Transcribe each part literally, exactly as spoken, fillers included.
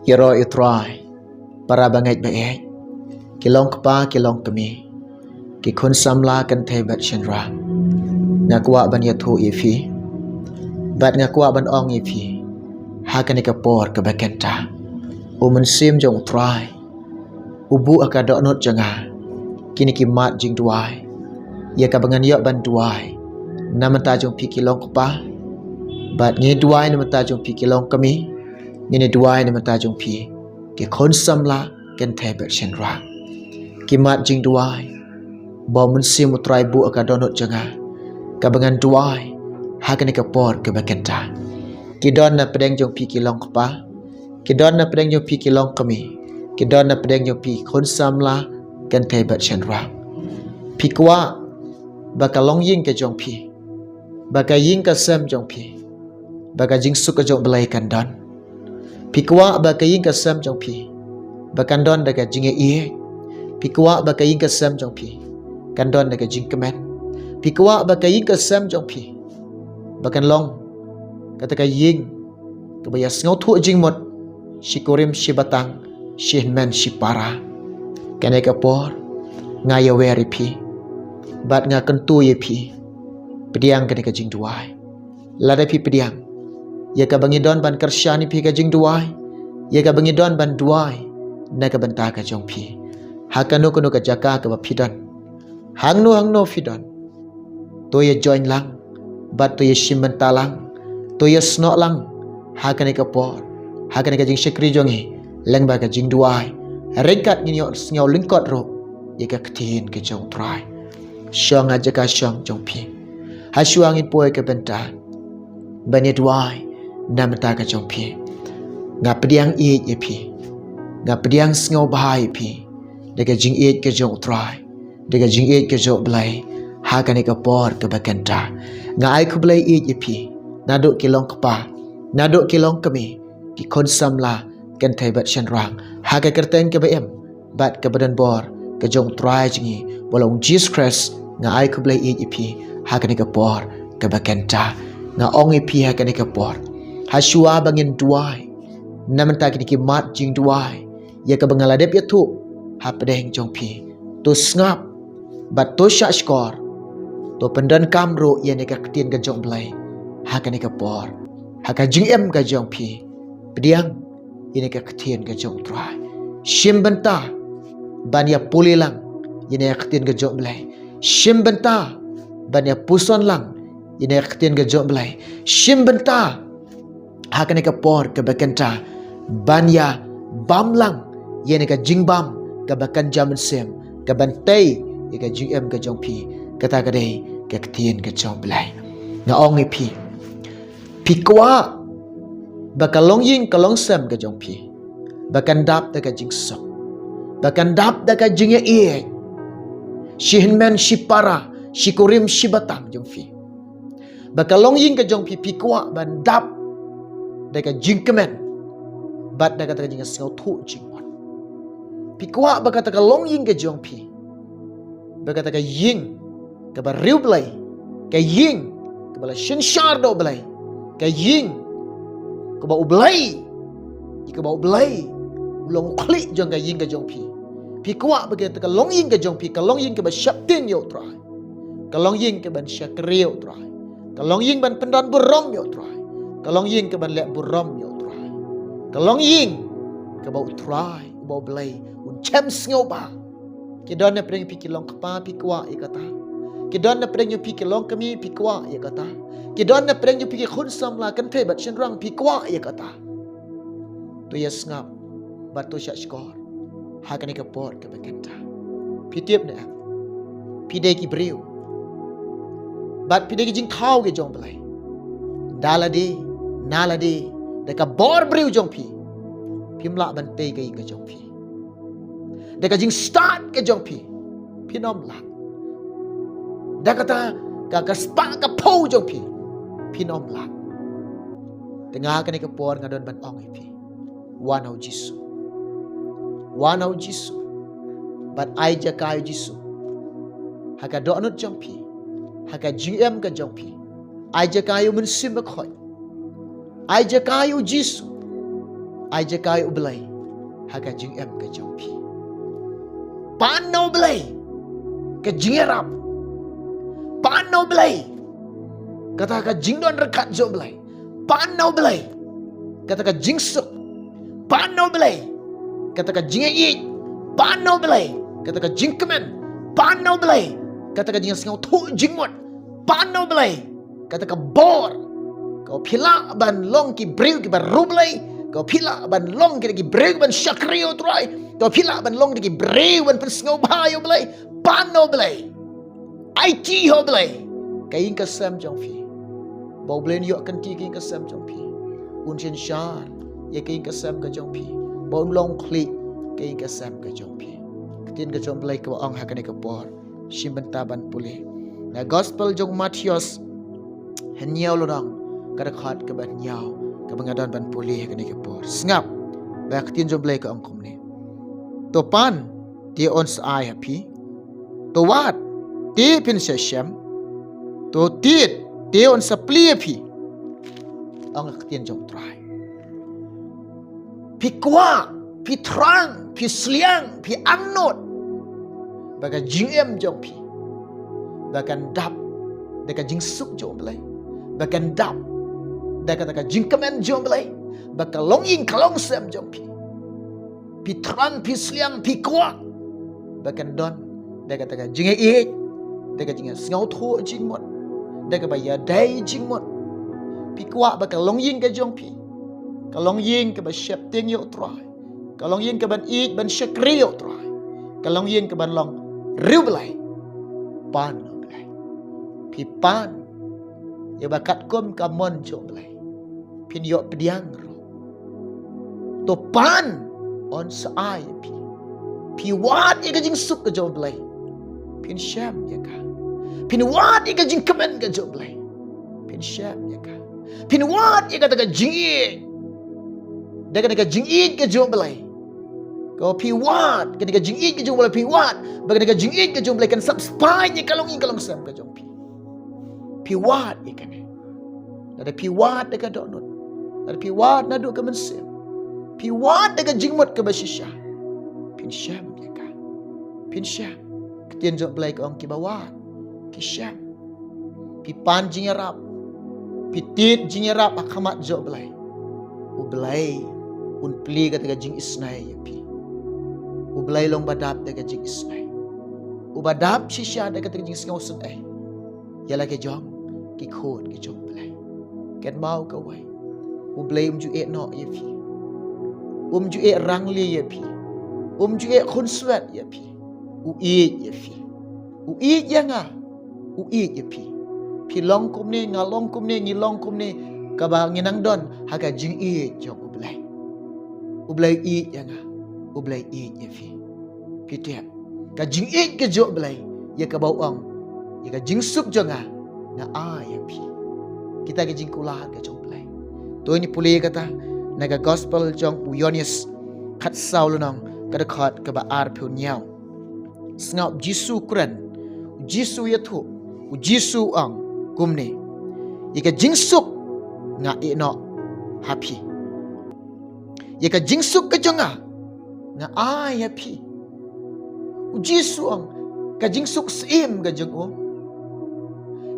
Ki roi u Trai, para bangeit ba ïeit, ki long kpa, ki long kmie, ki khun samla kynthei bad shynrang. Nga kwah ban ïathuh ïa phi, bad nga kwah ban ong ïa phi, ha kane ka por kaba kynta, u Mynsiem jong u Trai u buh ha ka dohnud jong nga kine ki mat jingduwai, ïa kaba ngan ïoh ban duwai na bynta jong phi ki long kpa, bad ngi duwai na bynta jong phi ki long kmie, ngi duwai na bynta jong phi ki khun samla kynthei bad shynrang. Ki mat jingduwai ba u Mynsiem u Trai buh ha ka dohnud jong nga, kaba ngan duwai ha kane ka por kaba kynta, ki don na pdeng jong phi ki long kpa, ki don na pdeng jong phi ki long kmie, ki don na pdeng jong phi khun samla kynthei bad shynrang. Phi kwah ba ka longïing ka jong phi, ba ka ïing ka sem jong phi, ba ka jingsuk ka jong u Blei kan don. Phi kwah ba ka ïing ka sem jong phi ba kan don da ka jingïaieit. Phi kwah ba ka ïing ka sem jong phi kan don da ka jingkmen. Phi kwah ba ka ïing ka sem jong phi ba kan long kata ka ïing kaba ïa sngewthuh jingmut, shi kurim shi batang, shi hynmen shi para. Kane ka por nga ïawer ïa phi bad nga kyntu ïa phi, pdiang kane ka jingduwai. Lada phi pdiang, ïa kaba ngi don ban kyrshan ïa phi ka jingduwai, ïa kaba ngi don ban duwai na ka bynta ka jong phi, ha kano kano ka jaka kaba phi don, hangno hangno phi don, to ïa join lang bad to ïa shim bynta lang, to ïa snoh lang ha kane ka por, ha kane ka jingshakri jong ngi lyngba ka jingduwai, ryngkat ngin ïoh sngew lyngkot ruh ïa ka ktien ka jong u Trai. Shong ha jaka shong jong phi, ha shuwa ngin poi ka bynta ban ïa duwai na bynta ka jong phi, nga pdiang ïeit ïa phi, nga pdiang sngewbha ïa phi da ka jingïeit ka jong u Trai, da ka jingïeit ka jong u Blei ha kane ka por kaba kynta. Nga ai khublei ïeit ïa phi, naduh ki long kpa, naduh ki long kmie, ki khun samla kynthei bad shynrang, ha ka kyrteng kaba im bad kaba donbor ka jong u Trai jong ngi ba long Jisu Khrist. Nga ai khublei ïeit ïa phi ha kane ka por kaba kynta. Nga ong ïa phi ha kane ka por, ha shuwa ba ngin duwai na bynta kine ki mat jingduwai ïa kaba nga la dep ïathuh ha pdeng jong phi, to sngap bad to shahshkor, to pyndonkam ruh ïa kane ka ktien ka jong u Blei ha kane ka por, ha ka jingim ka jong phi. Pdiang ïa kane ka ktien ka jong u Trai, shim bynta ban ïa pule lang ïa kane ka ktien ka jong u Blei, shim bynta ban ïa puson lang ïa kane ka ktien ka jong u Blei, shim bynta ha kane ka por kaba kynta ban ïa bam lang ïa kane ka jingbam kaba kynja mynsiem, kaban tei ïa ka jingim ka jong phi. Kata ka dei ka ktien ka jong u Blei. Nga ong ïa phi, phi kwah ba ka longïing ka longsem ka jong phi ba kan dap da ka jingsuk, ba kan dap da ka jingïaieit, shi hynmen shi para, shi kurim shi batang jong phi, ba ka longïing ka jong phi, phi kwah ban dap da ka jingkmen bad da kata ka jingsngewthuh jingmut. Phi kwah ba kata ka longïing ka jong phi ba kata ka ïing kaba riewblei, ka ïing kaba la synshar da u Blei, ka ïing kaba u Blei, ïa kaba u Blei u long u khlieh jong ka ïing ka jong phi. Phi kwah ba kata ka longïing ka jong phi ka longïing kaba sheptieng ïa u Trai, ka longïing kaban shakri ïa u Trai, ka longïing ban pyndon burom ïa u Trai, ka longïing kaban leh burom ïa u Trai, ka longïing kaba u Trai uba u Blei un shem sngewbha. Ki don na pdeng phi ki long kpa, phi kwah ïa kata. Ki don na pdeng phi ki long kmie, phi kwah ïa kata. Ki don na pdeng phi ki khun samla kynthei bad shynrang, phi kwah ïa kata. To ïa sngap bad to shahshkor ha kane ka por kaba kynta. Phi tip ne em, phi dei ki briew bad phi dei ki jingthaw ki jong u Blei. Da lade na lade, da ka bor briew jong phi, phim lah ban tei ka ïing ka jong phi. Da ka jingstad ka jong phi, phin ym lah. Da kata ka, ka spah ka phew jong phi, phin ym lah. Te nga kane ka por nga don ban ong ïa phi, wan ha u Jisu. Wan ha u Jisu bad ai jaka ïa u Jisu ha ka dohnud jong phi, ha ka jingim ka jong phi. Ai jaka ïa u Mynsiem Bakhuid. Ai jaka ïa u Jisu. Ai jaka ïa U Blei ha ka jingim ka jong phi. Pan na U Blei ka jingïarap. Pan na U Blei kata ka jingdon ryngkat jong U Blei. Pan na U Blei kata ka jingsuk. Pan na U Blei kata ka jingïeit. Pan na U Blei kata ka jingkmen. Pan na U Blei kata ka jingsngewthuh jingmut. Pan na U Blei kata ka bor. Ka phi lah ban long ki briew kiba riewblei. Ka phi lah ban long ki briew ban shakri ïa U Trai. Ka phi lah ban long ki briew ban pynsngewbha ïa U Blei. Pan na U Blei. Aiti ha U Blei ka ïing ka sem jong phi. Ba U Blei un ïoh kynti ka ïing ka sem jong phi. Un synshar ïa ka ïing ka sem ka jong phi. Ba un long khlieh ka ïing ka sem ka jong phi. Ka ktien ka jong U Blei kaba ong ha kane ka por. Shim bynta ban pule na gospel jong u Mathaios hynñiew lynnong, ka dkhot kaba hynñiew kaba nga don ban pule ha kane ka por. Sngap ba ka ktien jong U Blei ka ong kumne. To pan, te yn sa ai ha phi. To wad, te phin sa shem. To tied, te yn sa plie ha phi. Ong ka ktien jong U Trai. Phi kwah, phi thrang, phi sliang, phi angnud ba ka jingim jong phi ba kan dap da ka jingsuk jong U Blei, ba kan dap da ka, da ka jingkmen jong U Blei, ba ka longïing ka longsem jong phi. Phi thrang, phi sliang, phi kwah ba kan don da ka, da ka jingïeit, da ka jingsngewthuh jingmut, da kaba ïadei jingmut. Phi kwah ba ka longïing ka jong phi, ka longïing kaba sheptieng ïa U Trai, ka longïing kaban ïeit ban shakri ïa U Trai, ka longïing kaban long riewblei. Pan na U Blei. Phi pan ïa ba katkum ka mon jong U Blei phin ïoh pdiang ruh. To pan, yn sa ai ha phi. Phi wad ïa ka jingsuk ka jong U Blei, phin shem ïa ka. Phin wad ïa ka jingkmen ka jong U Blei, phin shem ïa ka. Phin wad ïa kata ka jingïeit, da kane ka jingïeit ka jong U Blei. Ko phi wad kane ka jingïeit ka jong U Blei, phi wad ba kane ka jingïeit ka jong U Blei kan sap spah ïa ka longïing ka longsem ka jong phi. Phi wad ïa kane. Lada phi wad da ka dohnud, lada phi wad naduh ka mynsiem, phi wad da ka jingmut kaba shisha, phin shem ïa ka. Phin shem. Ka ktien jong U Blei ka ong kiba wad ki shem. Phi pan jingïarap, phi tied jingïarap ha khmat jong U Blei, U Blei un plie kata ka jingisnei ïa phi. U Blei long ba dap da ka jingisnei, uba dap shisha da kata ka jingsngewsynei ïa la ki jong ki khun ki jong U Blei. Kynmaw kawei, U Blei um ju ïehnoh ïa phi, um ju ïeh rangli ïa phi, um ju ïeh khunswet ïa phi. U ïeit ïa phi, u ïeit ïa nga, u ïeit ïa phi. Phi long kumne, nga long kumne, ngi long kumne, kaba ngi nang don ha ka jingïeit jong U Blei. U Blei u ïeit ïa nga, U Blei u ïeit ïa phi. Phi tip, ka jingïeit ka jong U Blei ïa kaba u ong, ïa ka jingsuk jong nga nga ai ïa phi. Kita ki jingkular ka jong U Blei. To ngin pule kata na ka gospel jong u Ïoannis khatsaw lynnong, ka dkhot kaba arphew hynñiew. Sngap, Jisu u kren, Jisu u ïathuh, Jisu u ong kumne, ïa ka jingsuk nga ïehnoh ha phi. Ïa ka jingsuk ka jong nga nga ai ha phi. U Jisu u ong, ka jingsuk syiem ka jong u,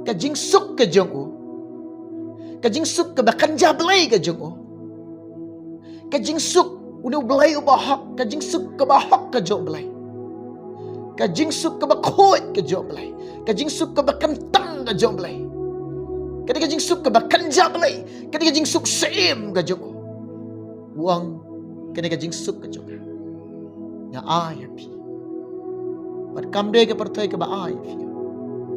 ka jingsuk ka jong u, ka jingsuk kaba kynja Blei ka jong u, ka jingsuk une U Blei uba hok, ka jingsuk kaba hok ka jong U Blei, ka jingsuk kaba khuid ka jong U Blei, ka jingsuk kaba kyntang ka jong U Blei, ka dei ka jingsuk kaba kynja Blei, ka dei ka jingsuk syiem ka jong u. U ong, kane ka jingsuk ka jong nga nga ai ha phi. Bad kam dei ka pyrthei kaba ai ha phi,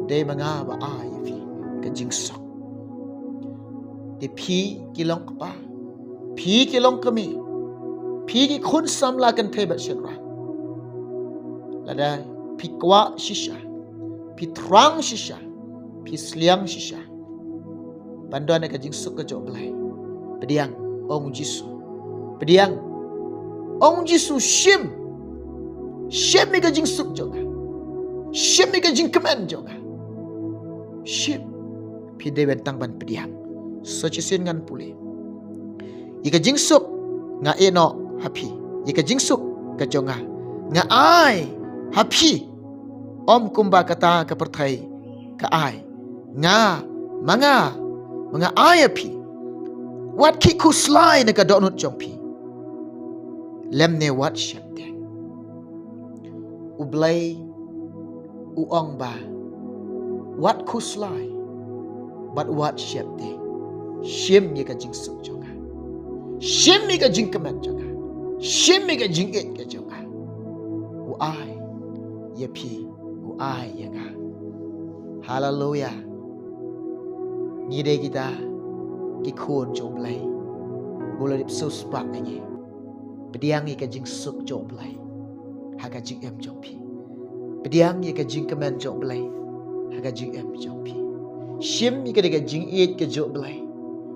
dei ma nga ba ai ha phi ka jingsuk. Te phi ki long kpa, phi ki long kmie, phi ki khun samla kynthei bad shynrang, lada phi kwah shisha, phi thrang shisha, phi sliang shisha ban don ïa ka jingsuk ka jong U Blei, pdiang, ong u Jisu. Pdiang, ong u Jisu, shim. Shim ïa ka jingsuk jong nga, shim ïa ka jingkmen jong nga. Shim. Phi dei ban tang ban pdiang. Sa shisien ngan pule. Ïa ka jingsuk Nga ïehnoh ha phi ïa ka jingsuk ka jong nga. Nga ai ha phi, ym kumba kata ka pyrthei ka ai. Nga, ma nga, ma nga ai ha phi. Wat khih khuslai na ka dohnud jong phi, lymne wat sheptieng. U Blei u ong ba wat khuslai bad wat sheptieng. Shim ïa ka jingsuk jong nga. Shim ïa ka jingkmen jong nga. Shim ïa ka jingïeit ka jong nga. U ai ïa phi, u ai ïa nga. Haleluya. Ngi dei kita ki khun jong U Blei. Ba u la dep sngewspah ïa ngi. Pdiang ïa ka jingsuk jong U Blei ha ka jingim jong phi. Pdiang ïa ka jingkmen jong U Blei ha ka jingim jong phi. Shim ïa ka, ka jingïeit ka jong U Blei.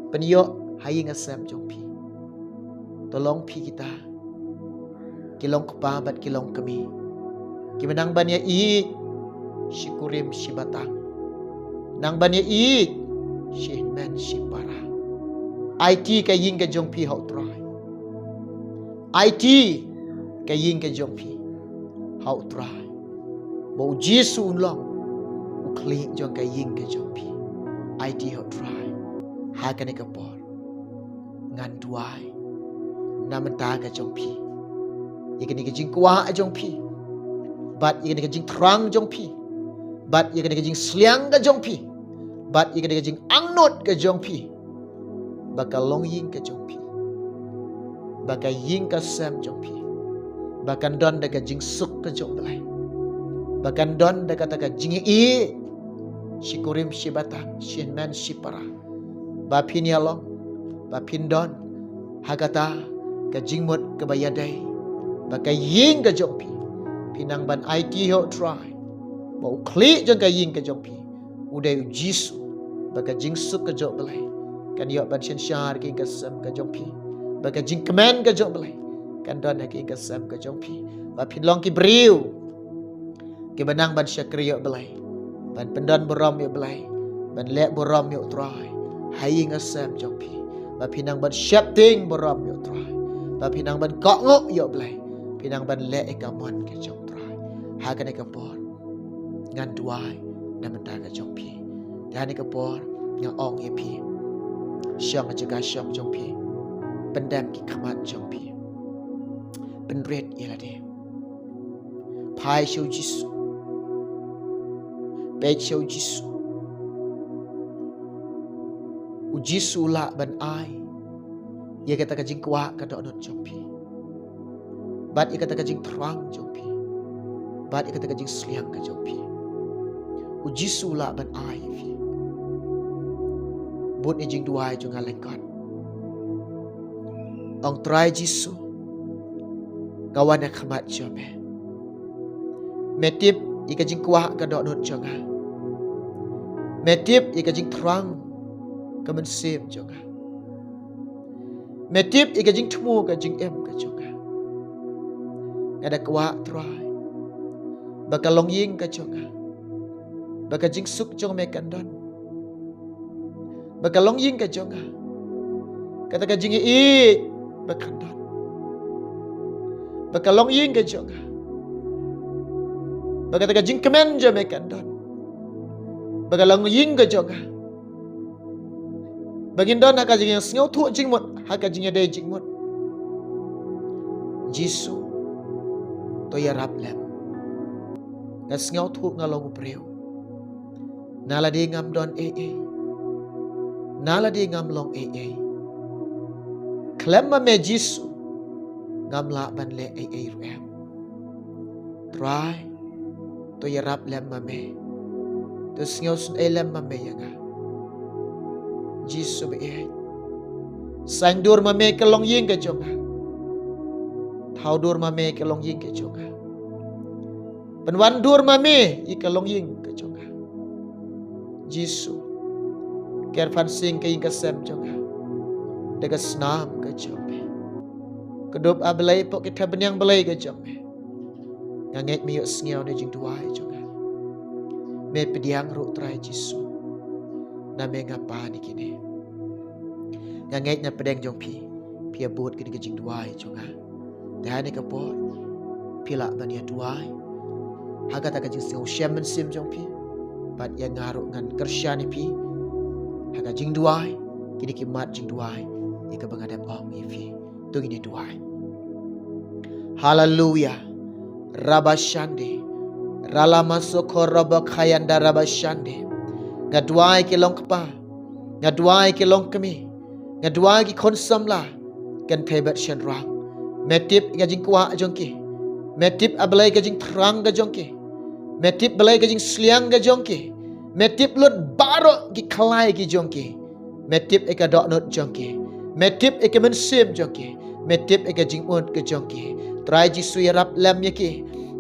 Pynïoh ha ïing ha sem jong phi. To long phi kita ki long kpa bad ki long kmie kiba nang ban ïaieit shi kurim shi batang. Nang ban ïaieit shi hynmen shi para. Aiti ka ïing ka jong phi ha U Trai. Aiti ka ïing ka jong phi ha U Trai. Ba U Jisu un long u khlieh jong ka ïing ka jong phi. Aiti ha U Trai. Ha kane ka por ngan duwai na bynta ka jong phi. Ïa kane ka jingkwah jong phi, bad ïa kane ka jingthrang jong phi, bad ïa kane ka jingsliang ka jong phi, bad ïa kane ka jingangnud ka jong phi. Ba ka longïing ka jong phi, ba ka ïing ka sem jong phi, ba kan don da ka jingsuk ka jong U Blei, ba kan don da kata ka jingïaieit shi kurim shi batang, shi hynmen shi para. Ba phin ïalong, ba phin don ha kata ka jingmut kaba ïadei ba ka ïing ka jong phi, phin nang ban aiti ha U Trai. Ba u khlieh jong ka ïing ka jong phi u dei U Jisu. Ba ka jingsuk ka jong U Blei kan ïoh ban synshar ha ka ïing ka sem ka jong phi. Ba ka jingkmen ka jong U Blei kan don ha ka ïing ka sem ka jong phi. Ba phin long ki briew kiba nang ban shakri ïa U Blei, ban pyndon burom ïa U Blei, ban leh burom ïa U Trai ha ïing ha sem jong phi. Ba phin nang ban sheptieng burom ïa U Trai, ba phin nang ban kohnguh ïa U Blei, phin nang ban leh ïa ka mon ka jong U Trai. Ha kane ka por ngan duwai na bynta ka jong phi. Te ha kane ka por nga ong ïa phi, shong ha jaka shong jong phi, pyndem ki khmat jong phi, pynrit ïa lade. Phai sha U Jisu. Peit sha U Jisu. U Jisu u lah ban ai ïa kata ka jingkwah ka dohnud jong phi, bad ïa kata ka jingthrang jong phi, bad ïa kata ka jingsliang ka jong phi. U Jisu u lah ban ai ïa phi. Bud ïa ka jingduwai jong nga lyngkot. Ong, Trai Jisu, nga wan ha khmat jong me. Me tip ïa ka jingkwah ka dohnud jong nga. Me tip ïa ka jingthrang ka mynsiem jong nga. Me tip ïa ka jingthmu ka jingim ka jong nga. Nga da kwah, Trai, ba ka longïing ka jong nga, ba ka jingsuk jong me kan don. Ba ka longïing ka jong nga, kata ka jingïaieit ba kan don. Ba ka longïing ka jong nga, ba kata ka jingkmen jong me kan don. Ba ka longïing ka jong nga, ba ngin don ha ka jingïasngewthuh jingmut, ha ka jingïadei jingmut. Jisu, to ïarap lem. Nga sngewthuh nga long u briew. Na lade ngam don ei ei, na lade ngam long ei ei. Khlem ma me Jisu ngam lah ban leh ei ei ruh em. Trai, to ïarap lem ma me. To sngewsynei lem ma me ïa nga. Jisu baieit, saiñdur ma me ka longïing ka jong nga. Thawdur ma me ka longïing ka jong nga. Pynwandur ma me ïa ka longïing ka jong nga. Jisu, ker phansing ka ïing ka sem jong nga da ka snam ka jong me. Kdup, A Blei, hapoh ki thep bniang blei ka jong me. Nga ngeit me ïohsngew na jingduwai jong nga. Me pdiang ruh, Trai Jisu, na me nga pan ïa kine. Nga ngeit na pdeng jong phi ki ïa bud kine ki jingduwai jong nga. Te ha kane ka por phi lah ban ïa duwai ha kata ka jingsngew shem mynsiem jong phi. Bad ïa nga ruh ngan kyrshan ïa phi ha ka jingduwai, kine ki mat jingduwai ïa kaba nga dep ong ïa phi. To ngin ïa duwai. Haleluya. Rabashande. Ralamasoko rabakayanda rabashande. Nga duwai ki long kpa. Nga duwai ki long kmie. Nga duwai ki khun samla. Kan pynbeit shen rang. Me tip ka jingkwah jong ki. Me tip A Blei ka jingthrang ka jong ki. Me tip Blei ka jingsliang ka jong ki. Me tip lut baroh ki khlai ki jong ki. Me tip ïa ka dohnud jong ki. Me tip ïa ka mynsiem jong ki. Me tip ïa ka jingmut ka jong ki. Trai Jisu ïarap lem ïa ki.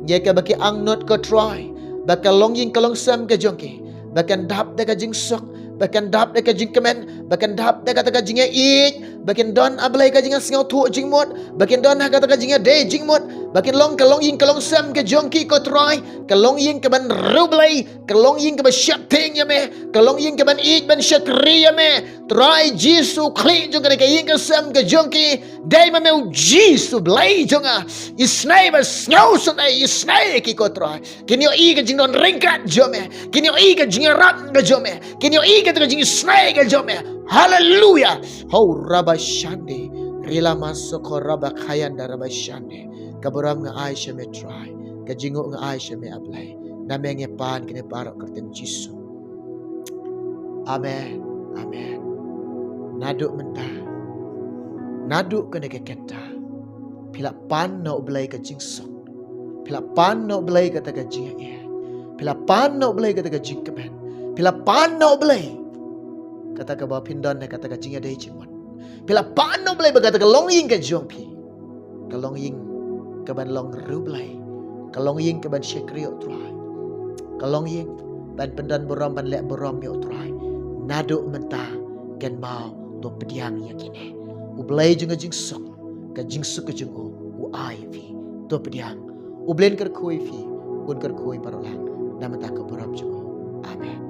Ïa kaba ki angnud ko Trai. Ba ka longïing ka longsem ka jong ki ba kan dap da ka jingsuk, ba kan dap da ka jingkmen, ba kan dap da kata ka jingïaieit, ba kan don A Blei ka jingïasngewthuh jingmut, ba kan don ha kata ka jingïadei jingmut, ba kan long ka longïing ka longsem ka jong ki ko Trai, ka longïing kaban riewblei, ka longïing kaba sheptieng ïa me, ka longïing kaban ïeit ban shakri ïa me. Trai Jisu, khlieh jong kane ka ïing ka sem ka jong ki, dei ma me U Jisu Blei jong nga. Isynei ba sngewsynei, isynei ki ko Trai. Kin ïohi ka jingdon ryngkat jong me. Kin ïohi ka jingïarap ka jong me. Kin ïohi ka, ka jingisynei ka jong me. Haleluya. Ho rabashande. Rilamasoko rabakayanda rabashande. Ka burom nga ai sha me Trai. Ka jingnguh nga ai sha me A Blei. Na me ngi pan kine baroh kyrteng Jisu. Amen. Amen. Naduh mynta, naduh kane ka kynta, phi la pan na U Blei ka jingsuk. Phi la pan na U Blei kata ka jingïaieit. Phi la pan na U Blei kata ka jingkmen. Phi la pan na U Blei kata kaba phin don na kata ka jingïadei jingmut. Phi la pan na U Blei ba kata ka longïing ka jong phi ka longïing kaban long riewblei, ka longïing kaban shakri ïa U Trai, ka longïing ban pyndon burom, ban leh burom ïa U Trai. Naduh mynta kynmaw, to pdiang ïa kine. U Blei jong ka jingsuk, ka jingsuk ka jong u, u ai ïa phi. To pdiang. U Blei un kyrkhu ïa phi, un kyrkhu ïa baroh lang. Na bynta ka burom jong u. Amen.